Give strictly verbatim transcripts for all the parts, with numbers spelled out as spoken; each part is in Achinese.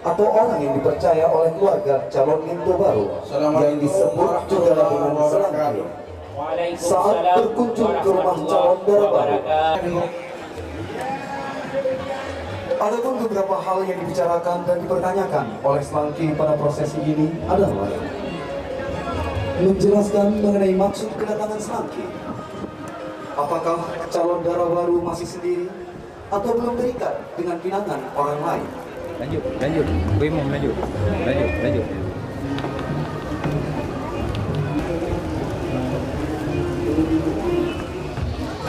Atau orang yang dipercaya oleh keluarga calon linto baru yang disebut juga dengan Semangki. Saat berkunjung ke rumah calon dara baru, adapun beberapa hal yang dibicarakan dan dipertanyakan oleh Semangki pada prosesi ini adalah menjelaskan mengenai maksud kedatangan Semangki. Apakah calon dara baru masih sendiri atau belum terikat dengan pinangan orang lain? Lanjut, lanjut. Bu Imum, lanjut. Lanjut, lanjut.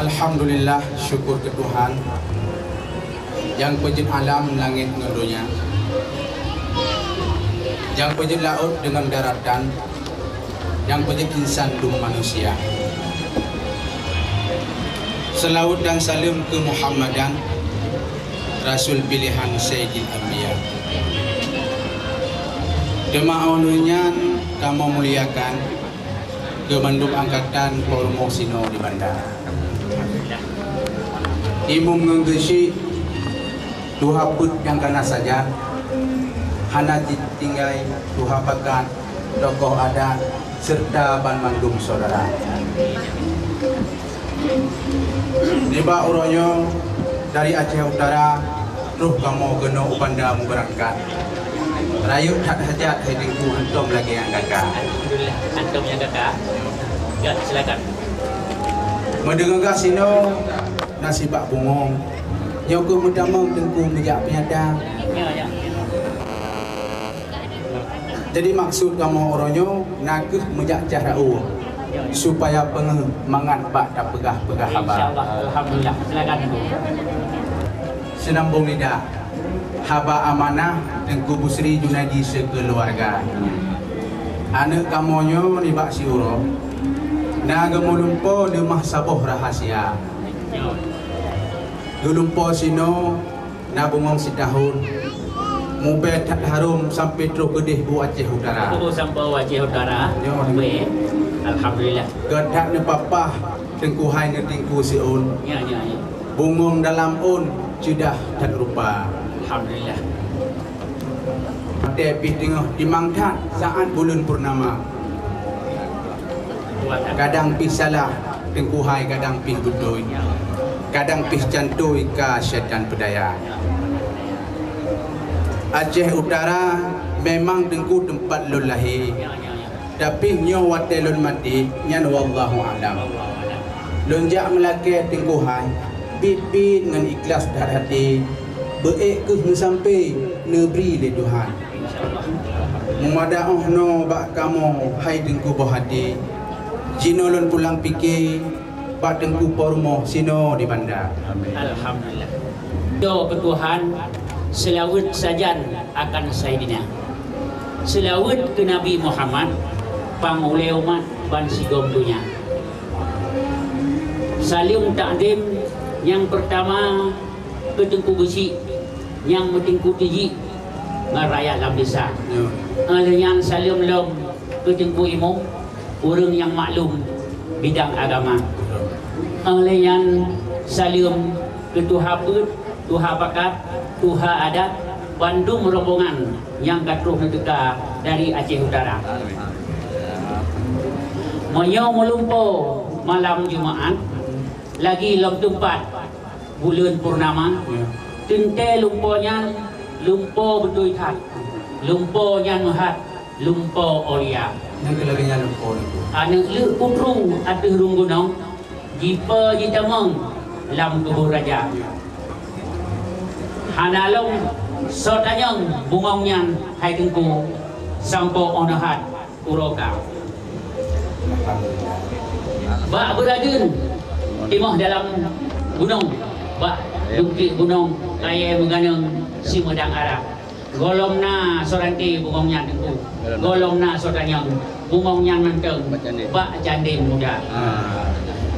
Alhamdulillah, syukur keu Tuhan, nyang peujeuet alam langét ngon donya, nyang peujeuet laôt deungon daratan, nyang peujeuet insan dum manusia. Seulaweuet dan saleuem keu Muhammadan, Rasul piléhan Sayyidil Anbiya. Teuma óh lheueh nyan kamoe muliakan keu mandum angkatan peurumoh sinoe di Banda. Imum ngon geusyik, tuha peuet nyang ka na sajan, hana jitinggai tuha pakat, tokoh adat, seureuta banmandum syedara. Nibak uroe nyoe, dari Aceh Utara, troh kamoe keunoe u Banda meubeurangkat. Rayeuk that hajat hai Teungku hantom lagée nyang gata. Alhamdulillah, hantom nyang gata. Ya, silakan. Meudeungoe gah sinoe, na sibak bungong. Nyoe keuh meutamong Teungku meujak peunyata. Ya, ya. Jadi maksud kamoe uroe nyoe na kheueh meujak cah raoh, supaya peungeuh mangat bak tapeugah-peugah haba. Insya Allah, alhamdulillah. Silakan, Teungku. Seunambong lidah, haba amanah Teungku Busri Junaidi seukeuluwarga. Aneuëk kamoe nyoe nibak siuroe na geumeulumpo leumah saboh rahasia. Geulumpo sinoe na bungong sitahun, mubée that harôm sampoe troh keudeh u Aceh Utara. Oh, sampoe u Aceh Utara. Nyoe. Mubée. Alhamdulillah. Geuh that neupapah Teungku hai neutingku siôn. Ya, ya, ya. Bungong dalam ôn ceudah that rupa. Alhamdulillah. Watée pih teungoh timang that saát buleuen purnama. Kadang pih salah Teungku hai, kadang pih beutôi, kadang pih cantôi ka syaitan peudaya. Aceh Utara memang Teungku teumpat lôn lahé, tapi nyoe watée lôn maté nyan wallahu a'lam. Lôn jak meulakée Teungku hai, Biet-biet ngon ikhlas that até, beuék kheueh meusampé neubri lé Tuhan. Meumadaoh noe bak kamoe hai Teungku boh até, jinoe lôn pulang pike bak Teungku po rumoh sinoe di Banda. Alhamdulillah. Doa keu Tuhan, seulaweuet sajan akan Saidina. Seulaweuet keu Nabi Muhammad, pang ulée umat ban sigom donya. Saleuem takzim nyang peurtama keu Teungku Geuchik nyang meuteungku tijik ngon rakyat lam desa. Ya. Óh lheueh nyan saleuem lom keu Teungku Imum, ureuëng nyang maklum bidang agama. Óh lheueh nyan saleuem keu tuha peuet, tuha pakat, tuha adat, bandum rombongan nyang ka troh neuteuka dari Aceh Utara. Meunyoe meulumpo malam Jumaat, lagi lom teumpat buleuen purnama, teuntée lumpo nyan lumpo beutôi that, lumpo nyan meuhat, lumpo aulia. Nyang keu lagée nyan lumpo nyan. Aneuëk leuek putru ateueh rhueng gunong, jipe jitamong lam tuboh raja. Hana lom soe tanyong bungong nyan hai Teungku, sampoe óh neuhat uroe ka. Bak beurajeuen timoh dalam gunong, bak dungkik gunong kayée meuganong simeudang ara. Gohlom na soe ranté bungong nyan Teungku. Gohlom na soe tanyong bungong nyan mantong bak candé muda.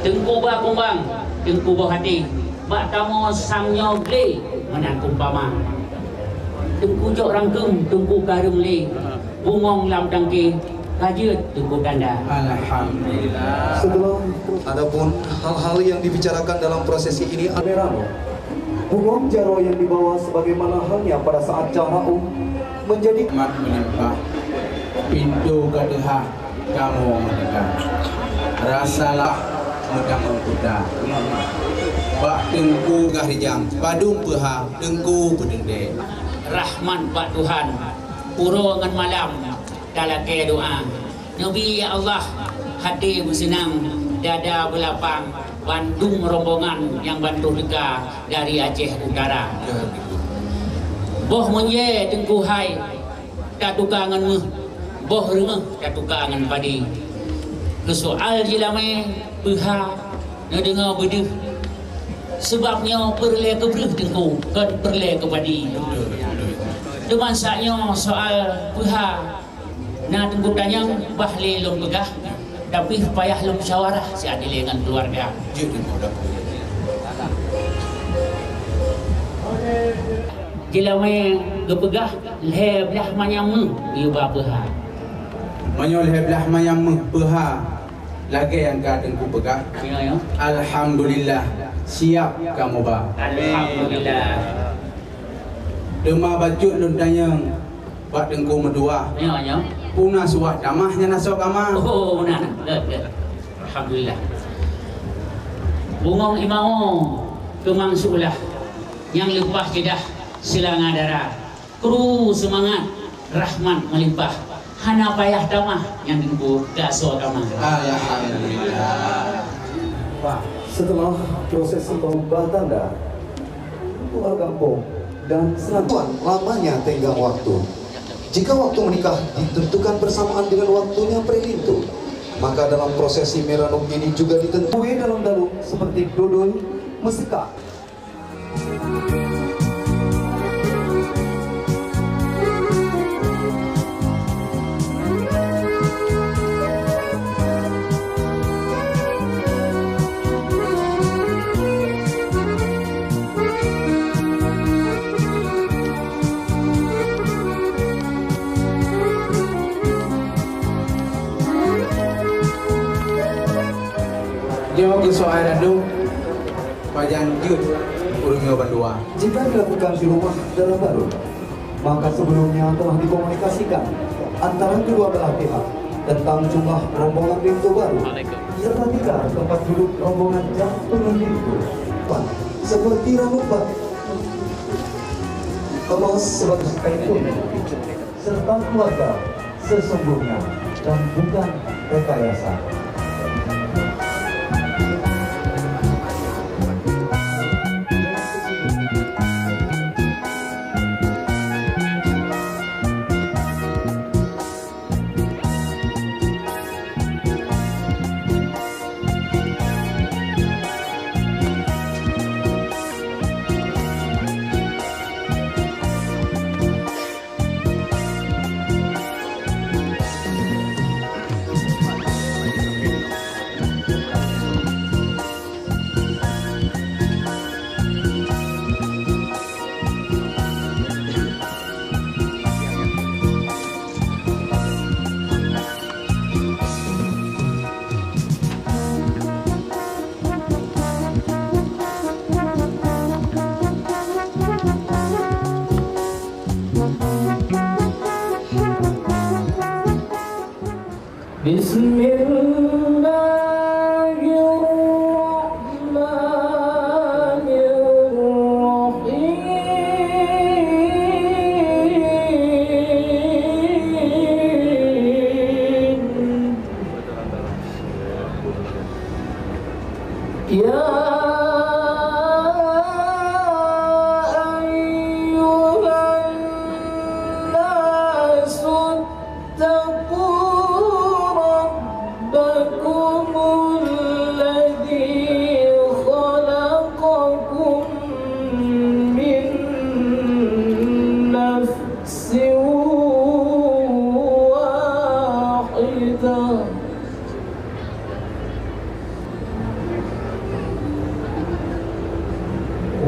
Teungku ba kumbang, Teungku boh até, bak kamoe sang nyoe glé meunan umpama. Teungku jok rangkeum, Teungku kareueng lé, bungong lam tangké ka jeuet Teungku tanda. Alhamdulillah. Setelah Adapun hal-hal yang dibicarakan dalam prosesi ini adalah Bungong jaroe yang dibawa sebagaimana halnya pada saat cara um menjadi Mat meulimpah, pintoe ka teuhah kamoe meudeka. Rasalah meutamong kuta. Bak Teungku gah rijang, padum peuha Teungku peuteuntée. Rahmat bak Tuhan, uroe ngon malam talakée doa. Neubi, ya Allah, até beuseunang, dada beulapang, bandum rombongan nyang ban troh teuka dari Aceh Utara. Boh meunjée Teungku hai, tatuka ngon méuh, boh reungoh tatuka ngon padé. Keu soal jilamé peuha neudeungoe beudeuh, seubab nyoe peureulée keu breuh Teungku, kon peureulée keu padé. Teuma saat nyoe soal peuha Na teungku tanyong bah lé lôn peugah, tapi payah lôn musyawarah siat dilée ngon keuluwarga. Jeuet teungku dapur. Jeulamé geupeugah lhée blaih manyam méuh geuyue ba peuha. Meunyoe lhée blaih manyam méuh peuha lagée nyang ka teungku peugah, ya, ya, alhamdulillah, siap kamoe ba. Alhamdulillah. Teuma bacut lôn tanyong, bak teungku meutuah. Nyoe, nyoe. Peue na suah tamah nyan asoe kama? Oh, meunan. Gét, gét. Alhamdulillah. Bungong imeum keumang siulah nyang leupah ceudah seulanga dara. Kru seumangat rahmat meulimpah. Hana payah tamah nyan teungku gasoe kama. Alhamdulillah. Setelah prosesi pengubah tanda, keluar kampung dan selanjutnya lamanya tenggang waktu. Jika waktu menikah ditentukan bersamaan dengan waktunya prelintu, maka dalam prosesi meranuk ini juga ditentukan dalam dalu seperti dodoi, meusika. Nyoe keuh soai random. Pajan jeuet ureuëng nyoe bandua. Jika dilakukan di rumah dalam baru, maka sebelumnya telah dikomunikasikan antara kedua belah pihak tentang jumlah rombongan linto baru, serta tikar tempat duduk rombongan dan penuh linto, seperti rambut batu, emas sebagai kain kuning, serta keluarga sesungguhnya dan bukan rekayasa. بسم الله الرحمن الرحيم. يا أيها الناس اتقوا ربكم الذي خلقكم من نفس واحدة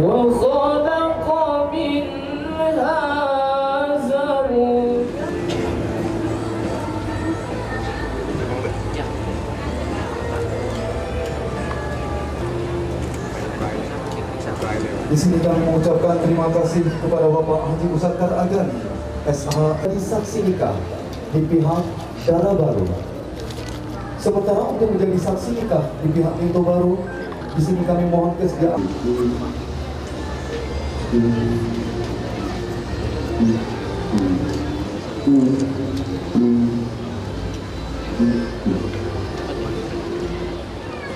وخلق منها زوجها. Di sini kami mengucapkan terima kasih kepada Bapak Haji Muzakar Agani, S H, menjadi saksi nikah di pihak dara baru. Sementara untuk menjadi saksi nikah di pihak pintu baru, di sini kami mohon kesediaan.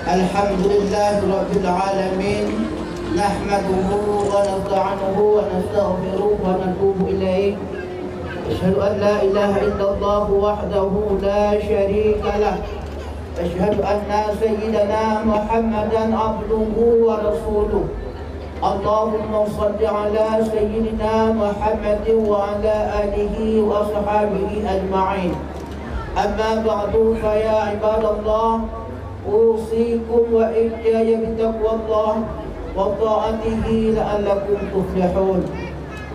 الحمد لله رب العالمين، نحمده ونستعينه ونستغفره ونتوب إليه. أشهد أن لا إله إلا الله وحده لا شريك له. أشهد أن سيدنا محمدا عبده ورسوله. اللهم صل على سيدنا محمد وعلى آله وأصحابه أجمعين. أما بعد، فيا عباد الله، أوصيكم وإياي بتقوى الله وطاعته لعلكم تفلحون.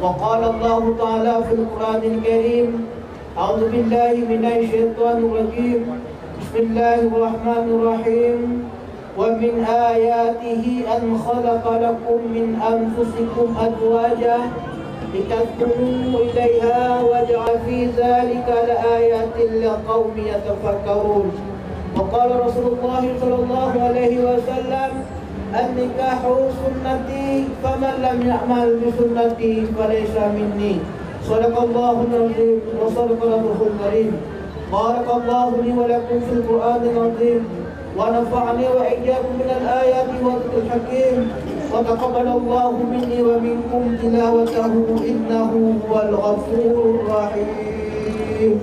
وقال الله تعالى في القرآن الكريم: أعوذ بالله من الشيطان الرجيم. بسم الله الرحمن الرحيم. ومن آياته أن خلق لكم من أنفسكم أزواجا لتسكنوا إليها وجعل في ذلك لآيات لقوم يتفكرون. وقال رسول الله صلى الله عليه وسلم: النكاح سنتي، فمن لم يعمل بسنتي فليس مني. صدق الله العظيم وصدق رسوله الكريم. بارك الله لي ولكم في القرآن العظيم، ونفعني وإياكم من الآيات والذكر الحكيم، وتقبل الله مني ومنكم تلاوته إنه هو الغفور الرحيم.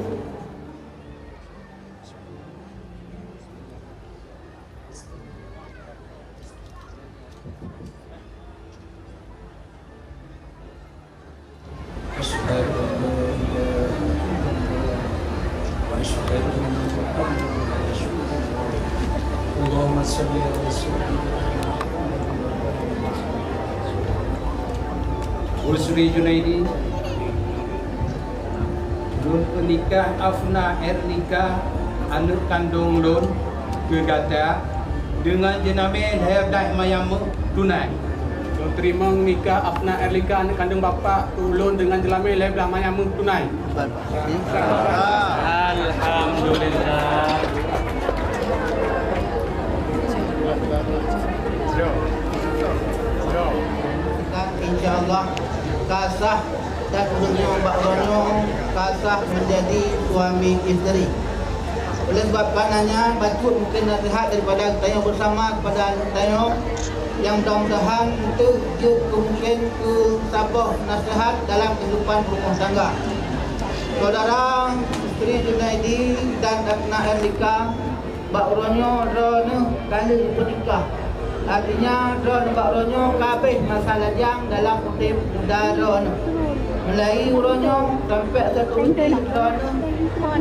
أشهد أن لا إله إلا الله وأشهد أن محمدا رسول الله. اللهم صل على سيدنا محمد. Usri Junaidi, lôn peunikah Afna Erlika, aneuëk kandông lôn, keu gata, deungon jeunamé lhée blaih manyam meuh tunai. Lôn teurimong nikah Afna Erlika, aneuëk kandông bapak ulôn, deungon jeunamé lhée blaih manyam meuh tunai. Alhamdulillah. Insya Allah, ka sah. Dan ulôn nyoe bak uroe nyoe ka sah menjadi suami isteri. Oleh sebab karenanya, bacut mungken nasihat daripada tanyoe bersama kepada tanyoe, yang mudah-mudahan itu jeuet keu mungken keu saboh nasihat dalam kehidupan rumah tangga. Saudara isteri Junaidi dan Afna Erlika, bak uroe nyoe droeneuh ka lheueh peunikah. Artinya, droeneuh bak uroe nyoe ka habéh masa lajang dalam udeb muda droeneuh. Mulai uroe nyoe sampai seuteuntée droeneuh,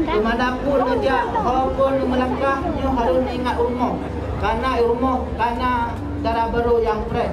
keumanapun neujak, ho pun neumeulangkah, nyoe harôh neuingat rumoh, kareuna rumoh kareuna dara barô nyang preh.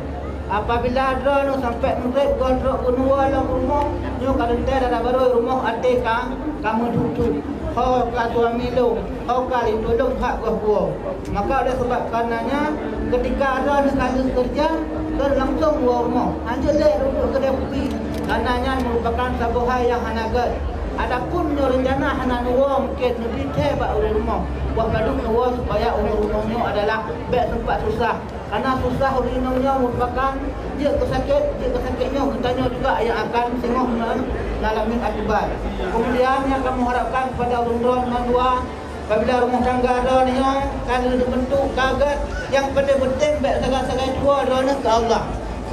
Apabila droeneuh sampai meureuet gohlom trok keunoe lom rumoh, nyoe ka teuntée dara barô rumoh até ka, ka meuduek-duek. Ho ka suami lôn, ho ka linto lôn hak goh buoe. Maka oleh sebab karenanya, ketika droeneuh ka lheueh keureuja, droeneuh langsong woe rumoh. Hanjeuet lé rumpok keudeh kupi, kareuna nyan meurupakan saboh hai nyang hana gét. Adapun nyoe rencana hana neuwoe, mungken neubi thèe bak ureueng rumoh. Boh padub neuwoe supaya ureueng rumoh nyoe adalah bèk sempat susah. Karena susah ureueng inong nyoe merupakan jeuet keu sakét, jeuet keu sakét nyoe geutanyoe juga nyang akan singoh mengalami akibat. Kemudian nyang kamoe harapkan kepada ureueng droeneuh mandua, apabila rumoh tangga droeneuh ka lheueh neubentuk, ka göt, nyang paling penting bèk sagai-sagai tuwoe droeneuh keu Allah.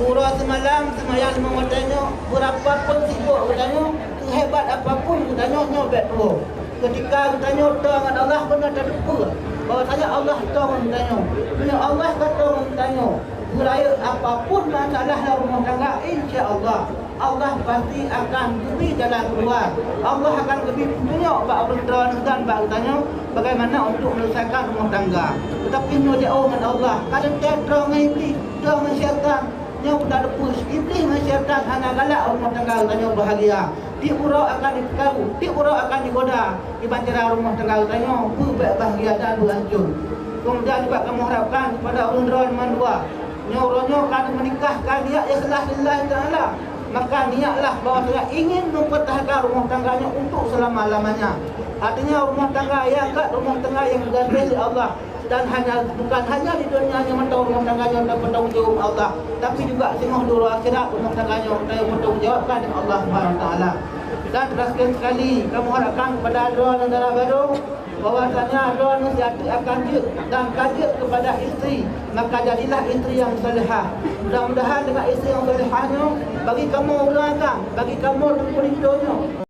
Siuroe seumalam seumayang limong watèe nyoe, beurapa pun sibok geutanyoe, seuhebat apapun geutanyoe, nyoe bèk tuwoe. Keutika geutanyoe toe ngon Allah beuna tateupeue bahwasanya Allah toe ngon geutanyoe. Meunyoe Allah ka toe ngon geutanyoe, beurayeuk apapun masalah lam rumoh tangga, insya Allah, Allah pasti akan geubri jalan keuluwa. Allah akan geubri peutunyok bak ureueng droeneuh dan bak geutanyoe bagaimana untuk menyelesaikan rumoh tangga. Teutapi nyoe jiôh ngon Allah, ka teuntèe droe ngon Iblih, droe ngon syaitan. Nyoe beutateupeue, Iblih ngon syaitan hana galak rumoh tangga geutanyoe bahagia. Tiep uroe akan jipeukaru, tiep uroe akan jigoda, kiban cara rumoh tangga geutanyoe beu bèk bahagia dan beu hancô. Keumudian juga kamoe harapkan keupada ureueng droeneuh mandua, nyoe uroe nyoe ka meunikah, ka niat ikhlaih lillahi ta'ala, maka niatlah bahwasanya ingin mempertahankan rumoh tangga nyoe untuk selama-lamanya. Artinya rumoh tangga nyang göt, rumoh tangga nyang geugaséh lé Allah. Dan hanya, bukan hanya di dunia nyoe mantong rumoh tangga nyoe tapeutanggung jaweueb Allah, tapi juga singoh di uroe akhirat rumoh tangga nyoe tapeutanggung jaweuebkan lé Allah Subhanahu wa Taala. Dan terakhir sekali, kamoe harapkan kepada droeneuh dara barô, bahwasanya droeneuh siat akan jeuet dan ka jeuet kepada isteri, maka jadilah isteri yang salihah. Mudah-mudahan dengan isteri yang salihah nyoe, bagi kamoe ureueng agam, bagi kamoe ureueng peurintah nyoe,